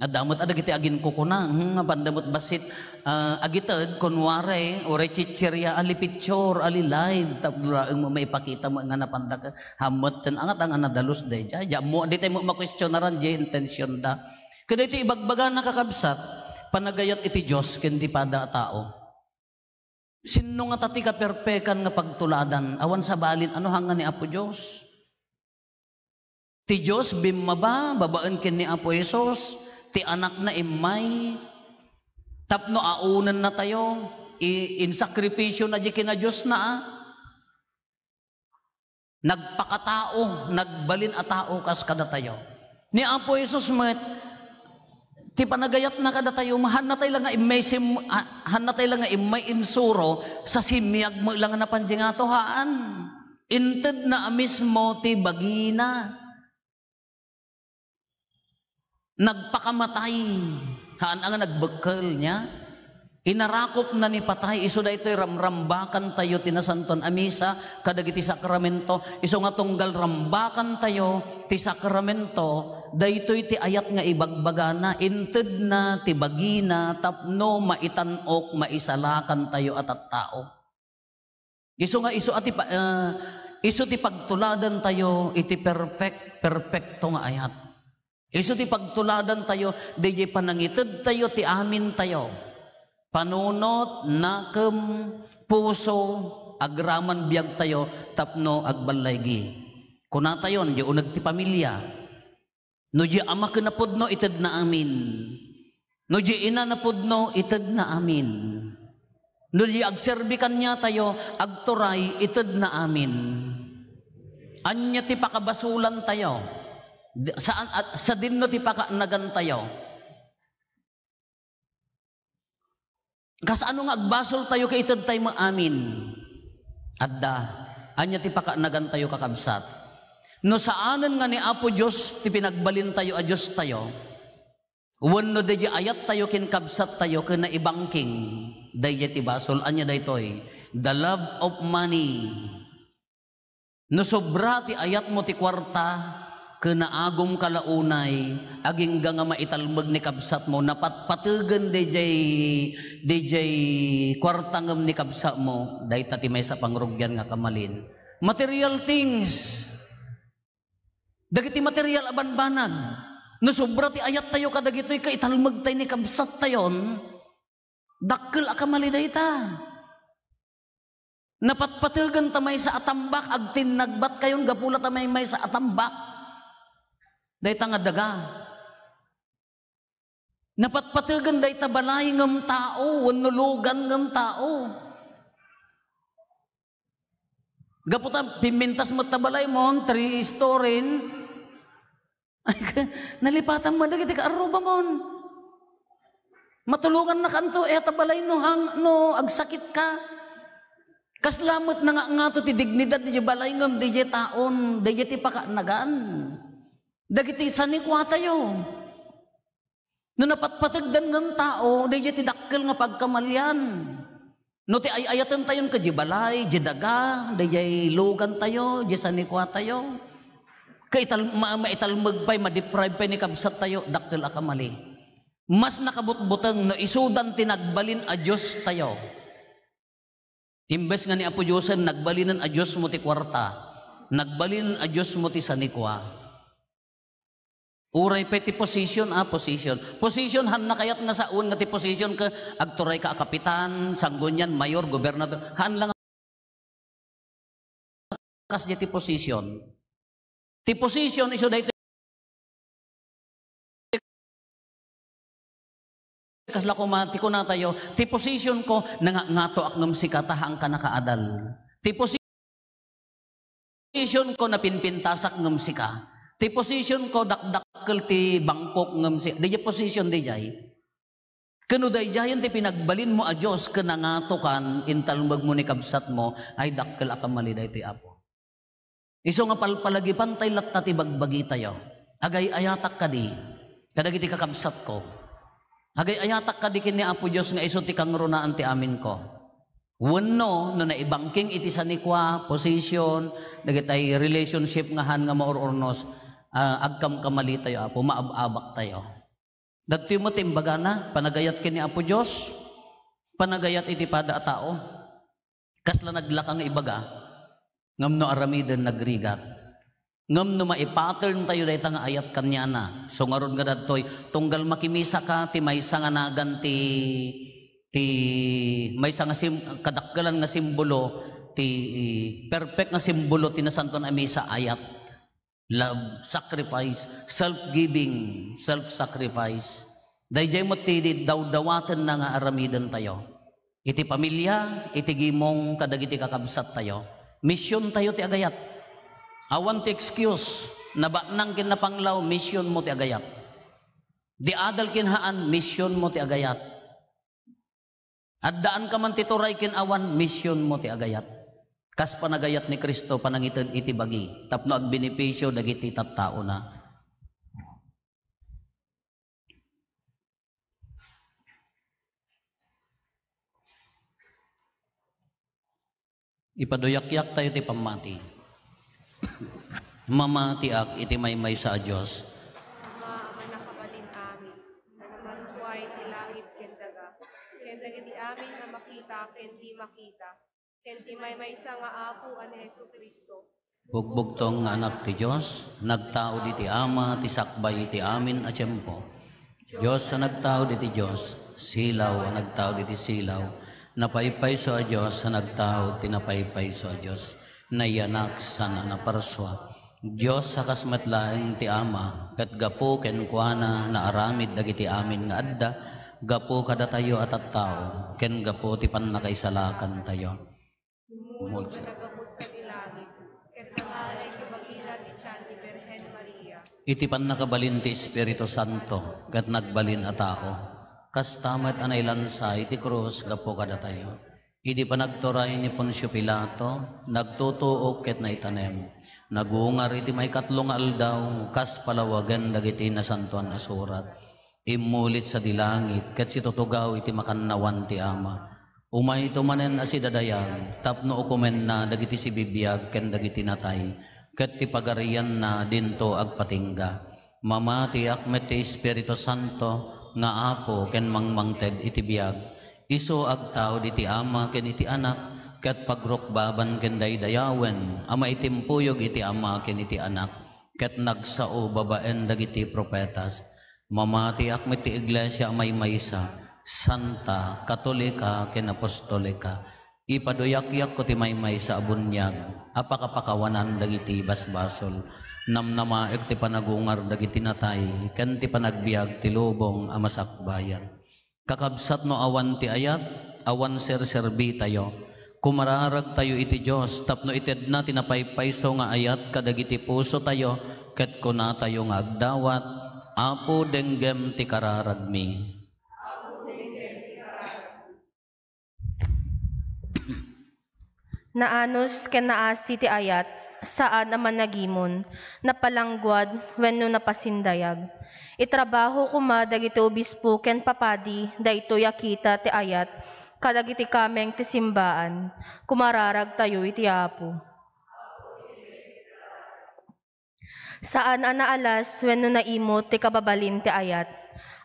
Adda met a dagiti aginkukuna, hmm, nga banda met bassit, ah, agited, kunwari, uray chichiria, ali picture, ali live, tapno laeng maipakita met nga napanda ke-, hammet ten angat nga nadalus daydiay. Di ammo, di tayo makuestionaran, di intention da. Kadaytoy ibagbagana, kakabsat, panagayat iti Dios ken ti pada a tao. Sinno ngata ti kaperpekan nga pagtuladan? Awan sabalin, ano hanga ni Apo Dios? Ti Dios bimmaba babaen ken ni Apo Jesus, ti Anakna immay tapno aunennatayo, i-, insakripisio na di kina Diosna, a. Nagpakatao, nagbalin a tao kas kadatayo. Ni Apo Jesus met, ti panagayatna kadatayo, hannatay la nga immay sim-, ha-, hannatay la nga immay insuro, sa simiag mo la nga napan di ngato, haan. Intedna a mismo ti bagina. Nagpakamatay, haan a nga nagbekkel, nia? Inarakopna ni patay, isu daytoy ramrambakantayo ti Nasantoan a Misa kadagiti sakramento. Isu nga tunggal rambakantayo ti sakramento, daytoy ti ayat nga ibagbagana, intedna ti bagina tapno maitan-ok, maisalakantayo a tattao. Isu nga isu a ti pa-, ah, isu ti pagtuladantayo iti perfect, perfecto nga ayat. Isu ti pagtuladantayo, daydiay panangitedtayo ti amintayo. Panunot, nakem, puso, agraman biagtayo tapno agballaygi. Kunatayon, di uneg ti pamilya. No di ama ken napudno, itedna amin. No di ina napudno, itedna amin. No di agserbi kaniatayo, agturay, itedna amin. Ania ti pakabasulantayo? Di-, saan, at, sadinno ti pakaannagantayo? Kasano nga agbasoltayo ket itedtay met amin? Adda. Ania ti pakaannagantayo, kakabsat? No saanen nga ni Apo Dios ti pinagbalintayo a Diostayo, wenno daydiay ayattayo ken kabsattayo ken naibangking, daydiay ti basol. Ania daytoy? The love of money. No sobra ti ayatmo ti kuarta, ken naagumka la unay, agingga nga maitalmeg ni kabsatmo, napatpategen daydiay, daydiay kuarta ngem ni kabsatmo, dayta ti maysa a pangrugian nga kamalin. Material things. Dagiti material a banbanag. No sobra ti ayattayo kadagitoy, ket italmegtay ni kabsattayon, dakkel a kamali dayta. Napatpategenta maysa a tambak, agtinnagbatkayon gapu la ta may maysa a tambak. Dayta nga daga. Napatpategen dayta balay ngem tao, wenno lugan ngem tao. Gapu ta pimmintas met ta balaymo, three story. Ay, nalipatan mo dagiti kaarrubamon. Matulongannakanto, eh, ta balay no hang-, no agsakit ka. Kasla met nangangato ti dignidad di balay ngem di taon, di ti pakaannagan. Dagiti sanikuatayo. No napatpategdan ngem tao, daydiay ti dakkel nga pagkamalian. No ti ay-ayatentayon ket di balay, di daga, daydiay lugantayo, di sanikuatayo. Kaital-, ma-, maitalmeg pay, ma-deprive pay ni kabsattayo, dakkel a kamali. Mas nakabutbuteng no isudan ti nagbalin a Diostayo. Imbes nga ni Apo Diosen, nagbalinen a Diosmo ti kuarta, nagbalinen a Diosmo ti sanikua. Uray pay ti position, ah, position. Position, haan nakayat nga sawen nga ti position ket agturayka a kapitan, sanggunian, mayor, gobernador. Haan la nga kas di ti position. Ti position isu daytoy kasla koma ti kunatayo, ti position ko, nangangatoak ngem sika, ta haanka nakaadal. Ti position ko, napinpintasak ngem sika. Ti position ko, dakdakkel ti bangkok ngem sika. Dayjay position, dayjay. Ken no daydiayen ti pinagbalinmo a Dios ken nangatokan, intalmegmo ni kabsatmo, ay dakkel a kamali daytoy, Apo. Isu nga palpalagipantay latta ti bagbagitayo. Agay-ayatak kadi kadagiti kakabsatko. Agay-ayatak kadi ken ni Apo Dios nga isu ti kangrunaan ti aminko. Wenno, no naibangking iti sanikua, position, dagitay relationship nga haan nga maur-urnos, ah, agkamkamalitayo, Apo, maab-abaktayo. Dagtoy met ti imbagana, panagayat ken ni Apo Dios, panagayat iti pada a tao. Kasla naglaka nga ibaga, ngem no aramiden, nagrigat. Ngem no maipattern tayo dayta nga ayat kaniana, so ngarud nga dadtoy, tunggal makimisaka, ti maysa nga nagan ti, ti maysa nga sim-, kadakkelan nga simbolo, ti perfect nga simbolo ti Nasantoan a Misa, ayat. Love, sacrifice, self-giving, self-sacrifice. Dayjay met ti dawdawatenna nga aramidentayo. Iti pamilia, iti gimong kadagiti kakabsattayo. Misiontayo ti agayat. Awan ti excuse. Nabatnang ken napanglaw, misionmo ti agayat. Di adal ken haan, misionmo ti agayat. Addaanka man ti turay ken awan, misionmo ti agayat. Kas panagayat ni Cristo, panangited iti bagi, tapno agbenepisio dagiti tattaona. Ipaduyakyak tayo ti pammati. Mamatiak iti maymaysa a Dios. Ama a mannakabalin amin, a napasua iti langit ken daga, ken dagiti amin a makita ken di makita, ken ti maymaysa nga Apo a ni Jesu-Cristo. Bugbugtong nga Anak ti Dios, nagtaud iti Ama ti sakbay iti amin a tiempo. Dios a nagtaud iti Dios, silaw a nagtaud iti silaw, napaypayso a Dios a nagtaud ti napaypayso a Dios, nayanak saan a naparsua. Dios a kas met laeng ti Ama, ket gapu kenkuana naaramid dagiti amin nga adda, gapu kadatayo a tattao, ken gapu ti pannakaisalakantayo. Tumulong ket nagabus sadi langit, ket nangalay ti bagina ti tian ti Birhen Maria. Iti pannakabalin ti Espiritu Santo, ket nagbalin a tao. Kasta met a nailansa iti krus gapu kadatayo. Idi panagturay ni Poncio Pilato, nagtutuok ket naitanem. Nagungar iti maikatlo nga aldaw, kas palawagen dagiti Nasantoan a Surat. Immulit sadi langit, ket situtugaw iti makannawan ti Ama. Umayto manen a sidadayag, tapno ukomenna dagiti sibibiag ken dagiti natay, ket ti pagarianna dinto agpatingga. Mamatiak met ti Espiritu Santo nga Apo ken mangmangted iti biag. Isu agtaud iti Ama ken iti Anak, ket pagrukbaban ken daydayawen a maitimpuyog iti Ama ken iti Anak, ket nagsao babaen dagiti profetas. Mamatiak met ti iglesia a maymaysa, santa, katolika, ken apostolika. Ipaduyakyak ko ti maymaysa a buniag a pakapakawanan dagiti basbasol. Namnamaek ti panagungar dagiti natay ken ti panagbiag ti lubong a masakbayan. Kakabsat, no awan ti ayat, awan serserbitayo. Kumararagtayo iti Dios tapno itedna ti napaypayso nga ayat kadagiti pusotayo, ket kunatayo nga agdawat, Apo, denggem ti kararagmi. Naanus ken naasi ti ayat, saan a managimon, napalangguad, wenno napasindayag. Itrabaho koma dagiti obispo ken papadi daytoy a kita ti ayat kadagiti kameng ti simbaan. Kumararagtayo iti Apo. Saan a naalas wenno naimut ti kababalin ti ayat.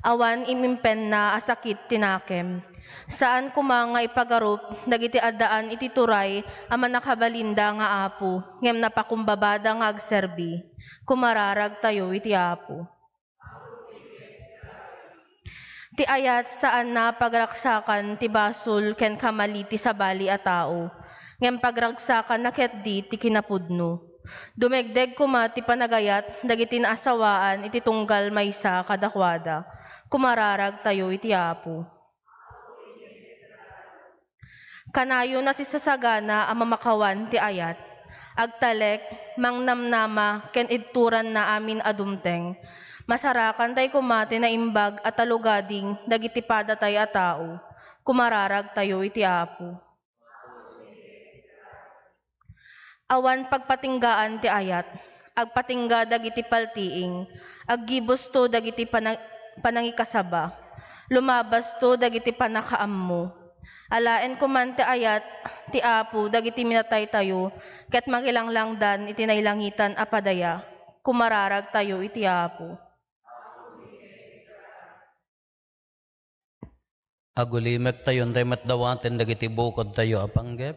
Awan imimpenna a sakit ti nakem. Saan koma nga ipagarup dagiti addaan iti turay a mannakabalinda nga Apo, ngem napakumbabada nga agserbi. Kumararagtayo iti Apo. Ti ayat, saanna a pagragsakan ti basol ken kamali ti sabali a tao, ngem pagragsakanna ketdi ti kinapudno. Dumegdeg koma ti panagayat dagiti naasawaan iti tunggal maysa kadakuada. Kumararagtayo iti Apo. Kanayon a sisasagana a mamakawan ti ayat, agtalek, mangnamnama, ken ibturanna amin a dumteng. Masarakantay koma ti naimbag a talugading dagiti padatay a tao. Kumararagtayo iti Apo. Awan pagpatinggaan ti ayat. Agpatingga dagiti paltiing. Aggibusto dagiti pana-, panangikasaba. Lumabasto dagiti pannakaammo. Alaenko man ti ayat ti Apo dagiti minataytayo, ket mangilanglangdan iti nailangitan a padaya. Kumararagtayo iti Apo. Agulimektayo, intay met dawaten dagiti bukodtayo a panggep.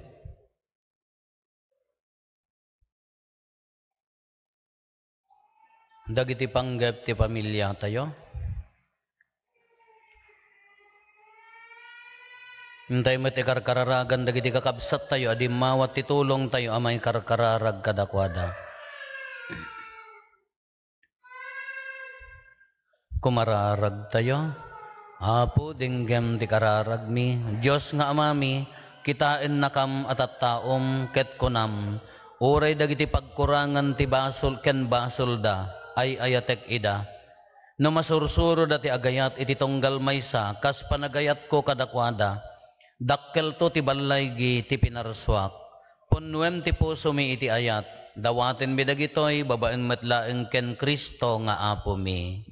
Dagiti panggep ti pamiliatayo. Intay met ikarkararagan dagiti kakabsattayo a dimmawat ti tulongtayo a maikarkararag kadakuada. Kumararagtayo. Apo, denggem ti kararagmi. Dios nga Amami, kitaennakam a tattaom ket kunam, uray dagiti pagkurangan ti basol ken basolda, ay-ayatek ida. No masursuroda ti agayat iti tunggal maysa kas panagayatko kadakuada, dakkelto ti ballaygi ti pinarsuak. Punnuem ti pusomi iti ayat. Dawatenmi dagitoy babaen met laeng ken Cristo nga Apomi.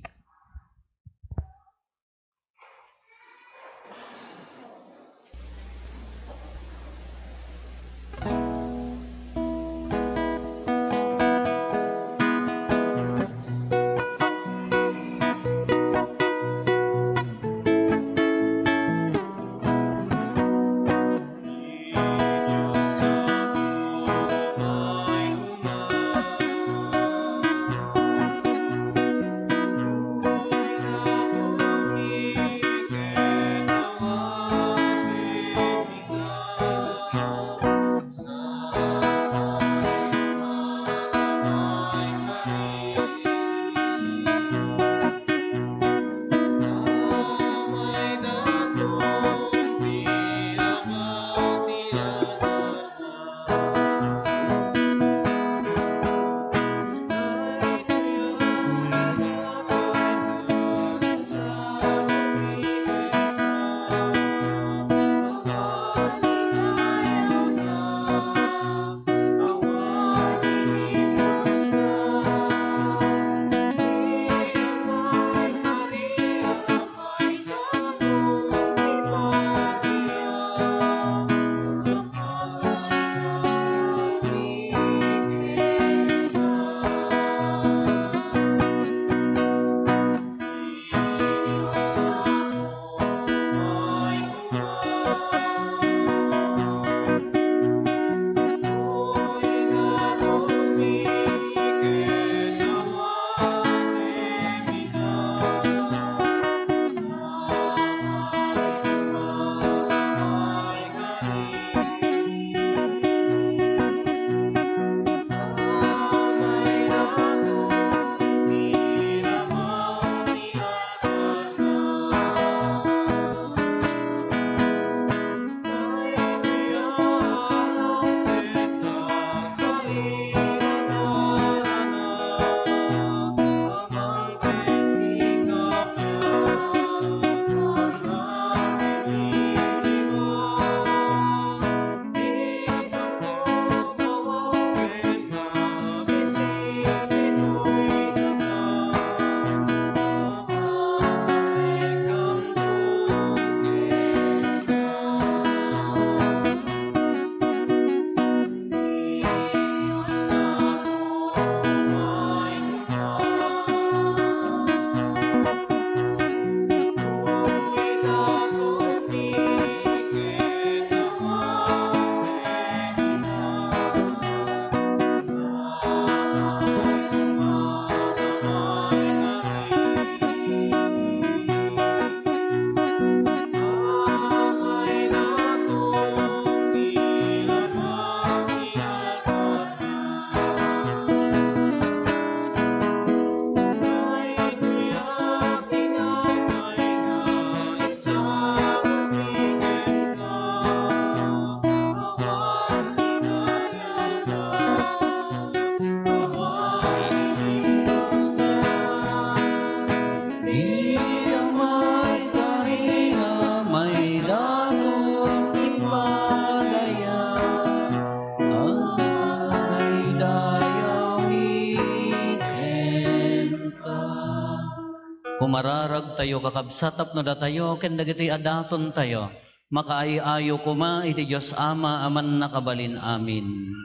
Umararagtayo, kakabsat, tapno datayo ken dagitoy a datontayo makaay-ayo koma iti Dios Ama a Mannakabalin. Amin.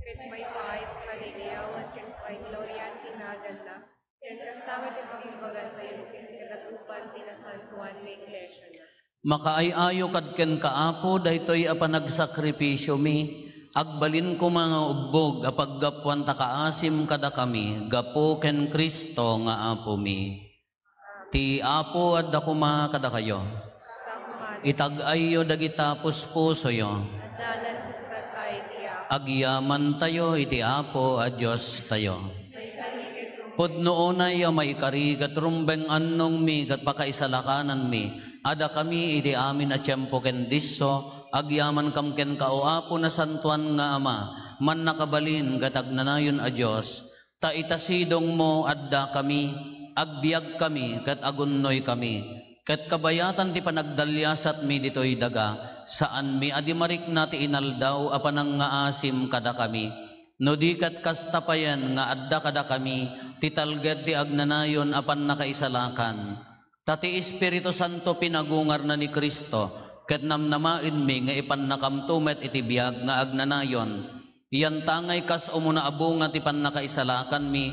Ket maipaay ti pagaygayawan ken paggloriaan ti naganna, ken kasta met ti pagbabagantayo ken ti kadatupan ti nasantoan nga iglesiana. Makaay-ayo kad kenka, Apo, daytoy a panagsakrifisiomi. Agbalin koma nga ubbog a paggapuan ta kaasim kadakami gapu ken Cristo nga Apomi. Ti Apo adda koma kadakayo. Itag-ayyo dagita puspusoyo. Adda nga sipnagtayo iti Apo. Agyamantayo iti Apo a Diostayo. Pudno unay a maikari ket rumbeng annongmi ket pakaisalakananmi a dakami iti amin a tiempo ken disso, agyamankam kenka, O Apo, nasantoan nga Ama, mannakabalin ket agnanayon a Dios, ta ita sidongmo addakami, agbiagkami ket agunnoykami. Ket kabayatan ti panagdaliasatmi ditoy daga, saanmi a di marikna ti inaldaw a panangngaasim kadakami. No di ket kasta payen nga adda kadakami ti talged ti agnanayon a pannakaisalakan. Ta ti Espiritu Santo pinagungarna ni Cristo, ket namnamaenmi nga ipannakamto met iti biag nga agnanayon. Yantangay kas umuna a bunga ti pannakaisalakanmi,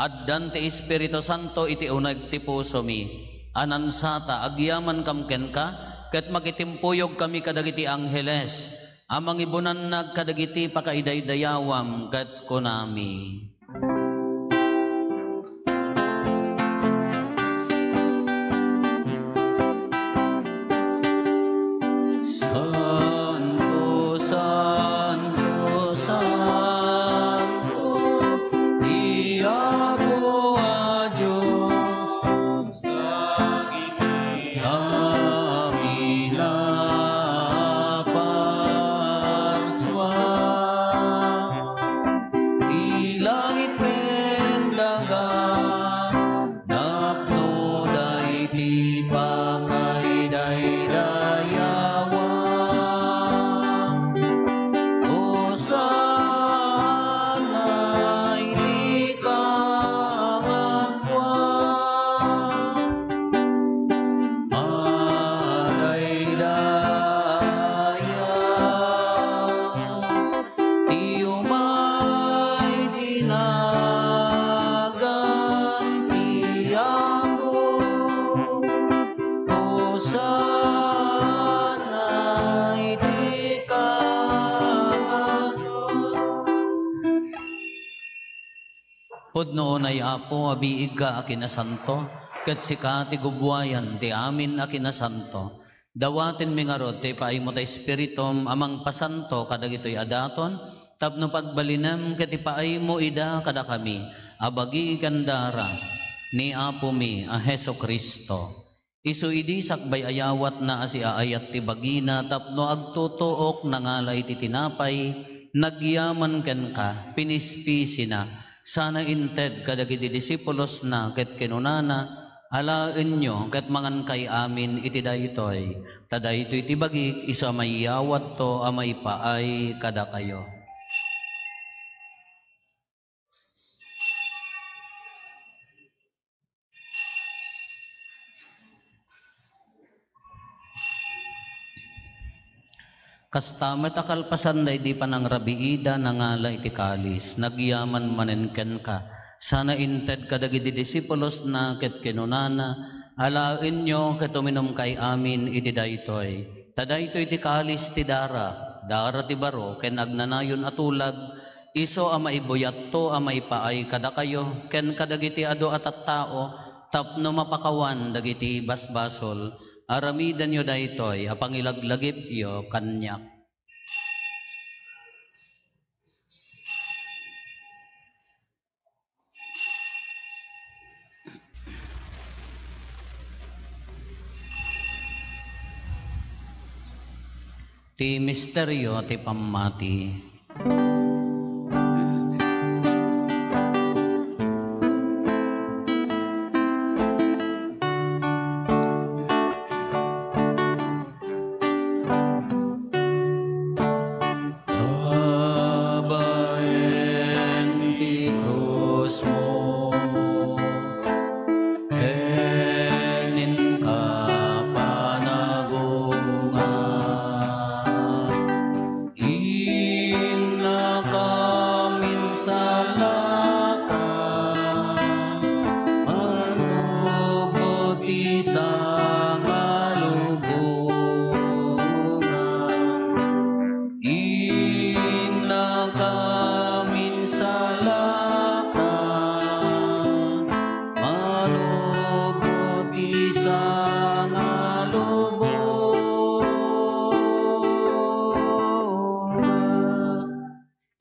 addan ti Espiritu Santo iti uneg ti pusomi. Anansata, agyamankam kenka, ket makitimpuyogkami kadagiti angheles a mangibunannag kadagiti pakaidaydayawam, ket kunami. Santo, santo, santo, ti Apo a Dios, dagiti amin a parsua. Ti langit ken daga, napnoda iti pakaidaydayawan. Hosanna iti kaangapuan. Madaydaya ti umay ti nagan ti Apo. Hosanna iti kaangapuan. Pudno unay, Apo, a biigka a kinasanto, ket sika ti gubbuayan ti amin a kinasanto. Dawatenmi ngarud ti ipaaymo ta Espiritum a mangpasanto kadagitoy a daton, tapno pagbalinem ket ipaaymo ida kadakami a bagi ken dara ni Apomi a Jesu-Cristo. Isu idi sakbay ayawatna a siaayat ti bagina tapno agtutuok, nangala iti tinapay, nagyaman kenka, pinispisina, sana inted kadagiti disipulosna ket kinunana, "Alaenyo ket mangankay amin iti daytoy, ta daytoy ti bagik isu a mayawatto a maipaay kadakayo." Kasta met a kalpasan daydi panangrabiida, nangala iti kalis, nagyaman manen kenka, sana inted kadagiti disipulosna ket kinunana, "Alaenyo ket uminumkay amin iti daytoy, ta daytoy ti kalis ti dara, dara ti baro ken agnanayon a tulag, isu a maibuyatto a maipaay kadakayo ken kadagiti adu a tattao tapno mapakawan dagiti basbasol. Aramidenyo daytoy a pangilaglagipyo kaniak." Ti misterio ti pammati. Babaen ti krusmo,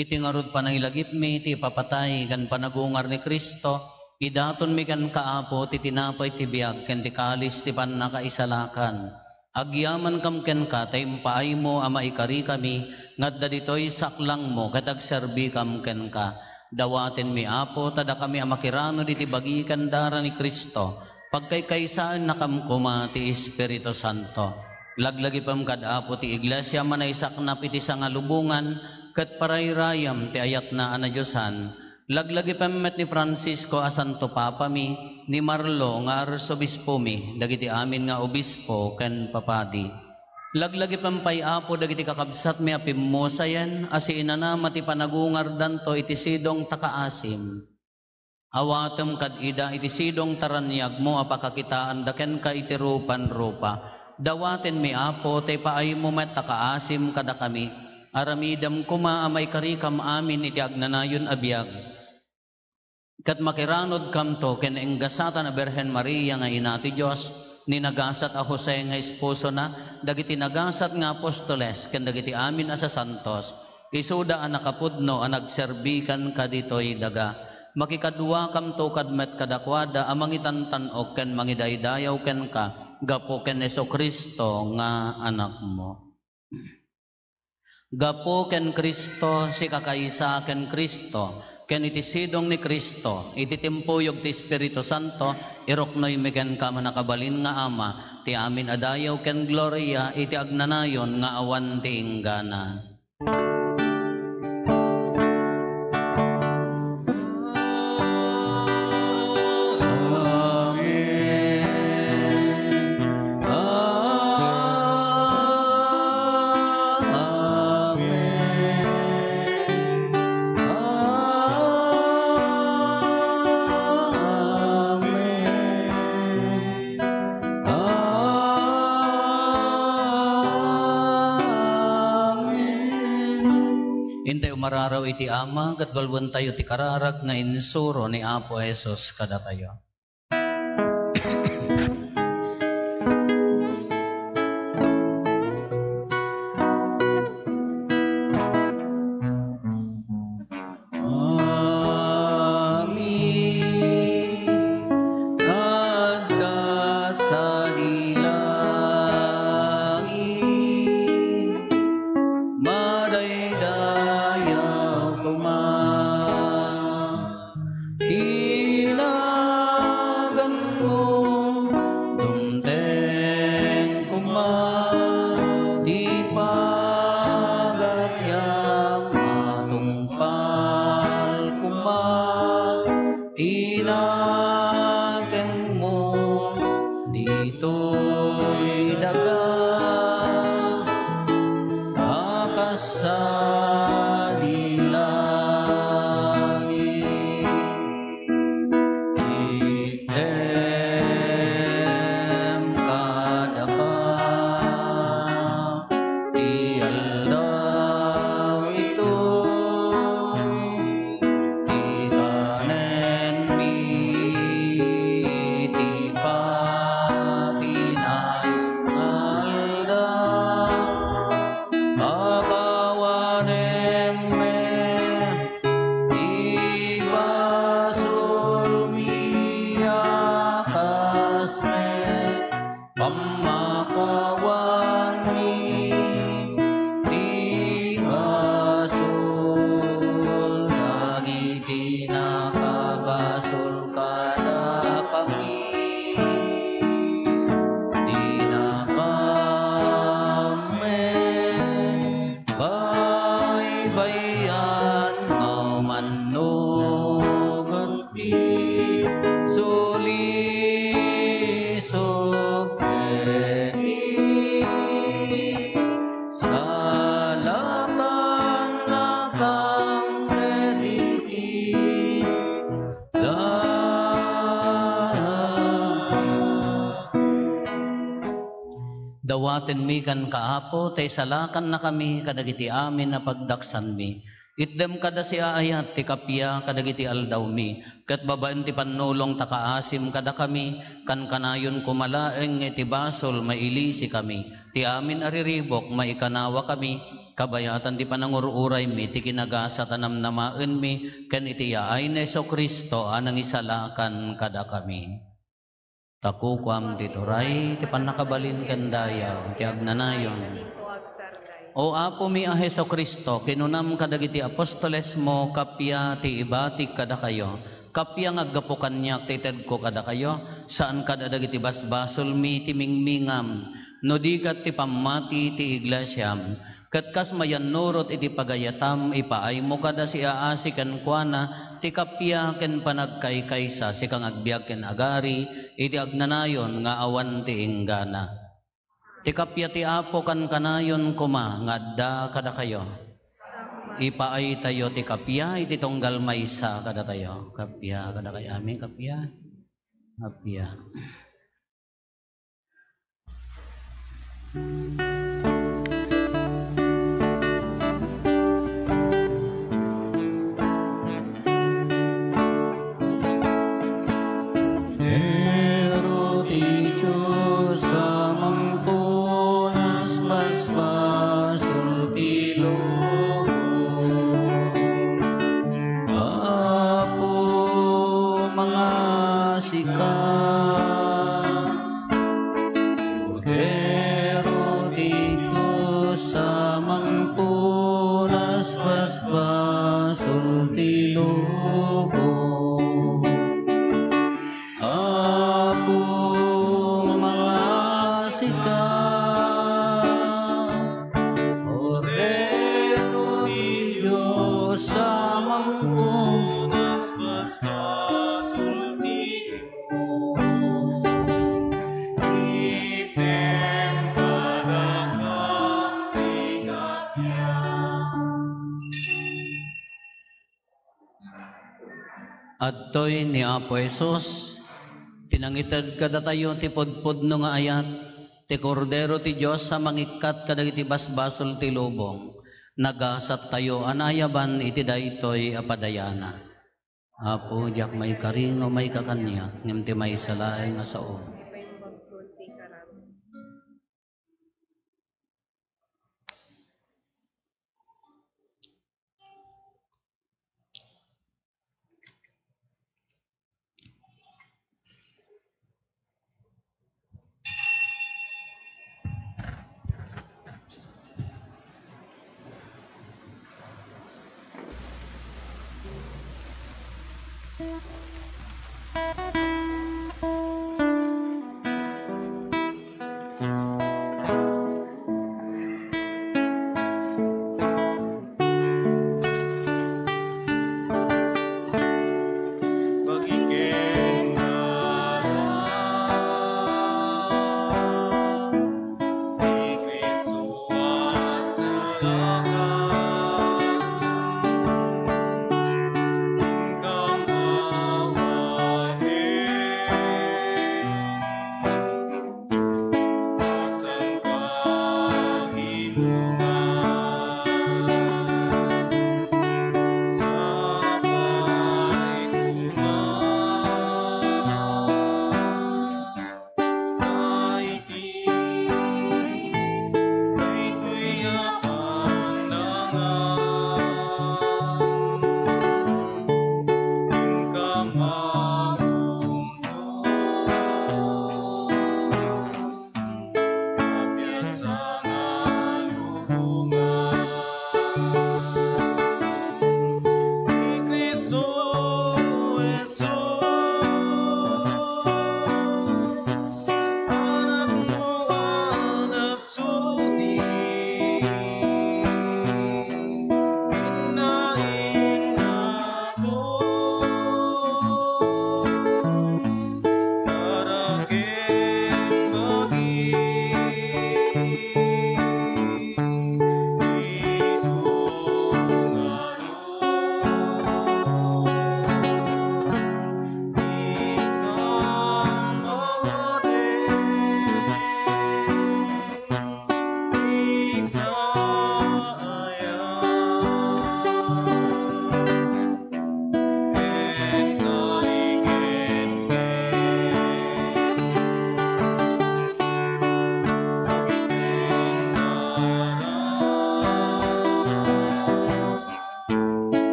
Iti ngarud panailagipmi ti ipapatay ken panagungar ni Cristo, idatonmi kenka, Apo, ti tinapay ti biag ken ti kalis ti pannakaisalakan. Agyamankam kenka ta impaaymo a maikarikami nga adda ditoy saklangmo ket agserbikam kenka. Dawatenmi, Apo, ta dakami a makiranod iti bagi ken dara ni Cristo, pagkaykaysaennakam koma ti Espiritu Santo. Laglagipem kad Apo ti Iglesia a manaysaknap iti sangalubongan, ket parayrayam ti ayatna a nadiosan. Laglagipem met ni Francisco a Santo Papami, ni Marlo nga Arsobispomi, dagiti amin nga obispo ken papadi. Laglagipem pay, Apo, dagiti kakabsatmi a pimmusayen a siinanama ti panagungardanto iti sidong ta kaasim. Awatem kad ida iti sidong ta raniagmo a pakakitaanda kenka iti rupan-rupa. Dawatenmi, Apo, ta ipaaymo met ta kaasim kadakami. Aramidem koma a maikarikam amin iti agnanayon a biag. Ket makiranodkamto ken enggasatan a Birhen Maria nga Ina ti Dios, ni nagasat a Jose nga esposona, dagiti nagasat nga apostoles, ken dagiti amin a sasantos, isuda a nakapudno a nagserbikan kaditoy daga. Makikaduakamto kad met kadakuada a mangitantan-ok ken mangidaydayaw kenka gapu ken Jesu-Cristo nga Anakmo. Gapu ken Cristo, sikakaysa ken Cristo, ken iti sidong ni Cristo, iti timpuyog ti Espiritu Santo, iruknoymi kenka, mannakabalin nga Ama, ti amin a dayaw ken gloria iti agnanayon nga awan ti inggana. Amen. Amen. Amen. Amen. Intay umararaw iti Ama, ket balbentayo ti kararag nga insuro ni Apo Jesus kadatayo. Amin. Adda sadi langit, madaydayaw koma ti naganmo, dumteng koma ti pagariam, matungpal koma ti nakemmo ditoy daga a kas sadi langit. Itdem kadaka ti aldaw ito, ti kanenmi iti patinayon nga aldaw. Pakawanem met ti basolmi a kas met pammakawanmi ti basol dagiti nakabasol kadakami. Dinakam met baybay-an nga mannukot ti sulisog ket ni salakannakam ket iti da-, dawatenmi kenka, Apo, ta isalakannakami kadagiti amin a pagdaksanmi. Itdem kada siaayat ti kappia kadagiti aldawmi, ket babaen ti pannulong ta kaasim kadakami, kankanayon koma laeng nga iti basol mailisikami, ti amin a riribuk maikanawakami, Kabayatan ti panangur-uraymi, ti kinagasat a namnamaenmi, ken iti yaay ni Jesu-Cristo a nangisalakan kadakami. Ta kukuam ti turay, ti pannakabalin ken dayaw, ti agnanayon. O Apomi a Jesu-Cristo, kinunam kadagiti apostolesmo, kappia ti ibatik kadakayo, kappia nga aggapu kaniak ti itedko kadakayo, saan kadagiti basbasolmi ti mingmingam, no di ket ti pammati ti iglesiam. Ket kas mayannurot iti pagayatam, ipaaymo kada siaasi kenkuana ti kappia ken panagkaykaysa, sika nga agbiag ken agari iti agnanayon nga awan ti inggana. Ti kappia ti Apo kankanayon koma nga adda kadakayo. Ipaaytayo ti kappia iti tunggal maysa kadatayo. Kappia kadakayo. Amen. Kappia. Kappia. Pero ti Dios a mangpunas basbasol ti lubong. Apo, mangasika. Pero ti Dios a mangpunas basbasol ti lubong. Apo, mangasika. Kordero ti Dios a mangpunas basbasol ti lubong. Item kadaka ti kappia. Adtoy ni Apo Jesus, ti nangited kadatayo ti pudpudno nga ayat, ti Kordero ti Dios a mangikkat kadagiti basbasol ti lubong. Nagasattayo a naayaban iti daytoy a padayana. Apo, diak maikari nga umayka kaniak, ngem ti maysa laeng a sao.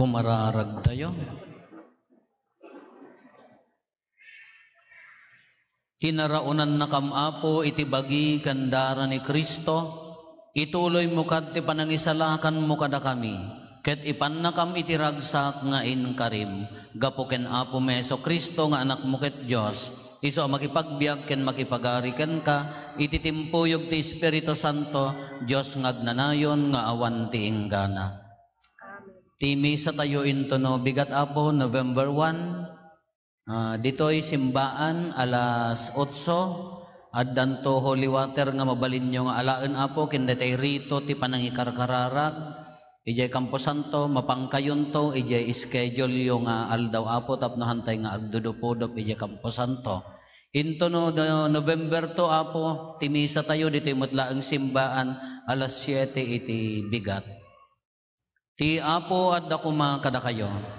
Kumararagtayo. Kinaraonannakam, Apo, iti bagi ken dara ni Cristo, ituloymo kad ti panangisalakanmo kadakami, ket ipannakam iti ragsak nga inkarim, gapu ken Apomi Jesu-Cristo nga Anakmo ket Dios, isu a makipagbiag ken makipagari kenka iti timpuyog ti Espiritu Santo, Dios nga agnanayon nga awan ti inggana. Amen. Ti misatayo intono bigat, Apo, November one. Ah, ditoy simbaan, alas otso, addanto holy water nga mabalinyo nga alaen, Apo, ken daytoy rito ti panangikarkararag idiay Camposanto. Mapankayonto idiay schedule-yo nga aldaw, Apo, tapno hantay nga agdudupudop idiay Camposanto. Intono, no, November two, Apo, ti misatayo ditoy met laeng simbaan, alas siete iti bigat. Ti Apo adda koma kadakayo.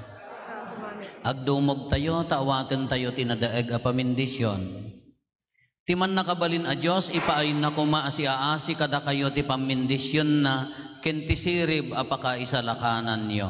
Agdumogtayo ta awatentayo ti nadaeg a pamindisyon. Ti Mannakabalin a Dios, ipaayna koma a siaasi kadakayo ti pammindisionna ken ti sirib a pakaisalakananyo.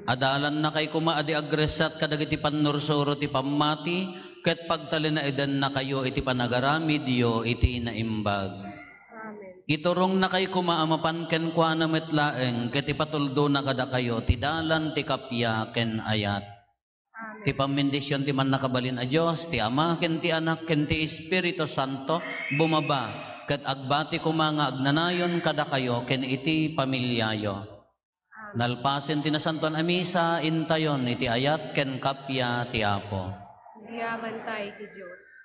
Adalannakay koma a di agresat kadagiti pannursuro ti pammati, ket pagtalinaedannakayo iti panagaramidyo iti naimbag. Amen. Iturongnakay koma a mapan kenkuana met laeng, ket ipatuldona kadakayo ti dalan ti kappia ken ayat. Amen. Ti pammindision ti Mannakabalin a Dios, ti Ama, ken ti Anak, ken ti Espiritu Santo, bumaba, ket agbati koma nga agnanayon kadakayo ken iti familiayo. Amen. Nalpasen ti Nasantoan a Misa, intayon iti ayat ken kappia ti Apo. Agyamankami iti Dios.